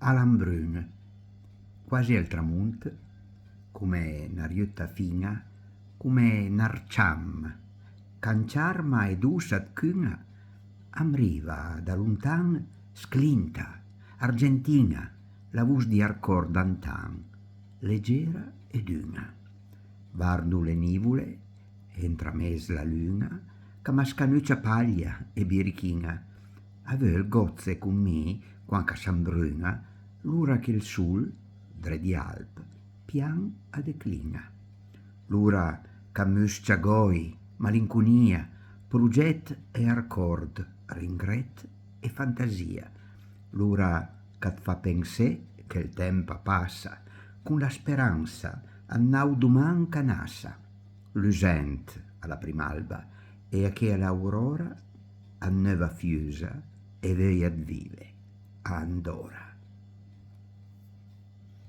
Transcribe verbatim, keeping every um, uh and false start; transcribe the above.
A l'ambrun, quasi al tramont, come na riëtta fin-a, come n'arciam, ch'a 'n ciarma e dossa 'd cun-a, am riva da lontan sclinta, argentin-a, la vos d'i arcòrd d'antan, legera e d'un-a. Vardo le nìvole e 'ntrames la lun-a, ch'a ma scanucia paglia e birichin-a, a veul gòtse con mi quand ch'a s'ambrun-a, l'ora che 'l sol, dré d'i alp, pian a declin-a. L'ora ch'a mus-cia gòj, malinconia, progèt e arcòrd, ringrèt e fantasia. L'ora ch'at fa pensé che 'l temp a passa, con la speransa a 'n nàut doman ch'a nassa, lusent a la prim'alba e a chèla auròra, a 'n neuva fiusa e veuja 'd vive a Andòra.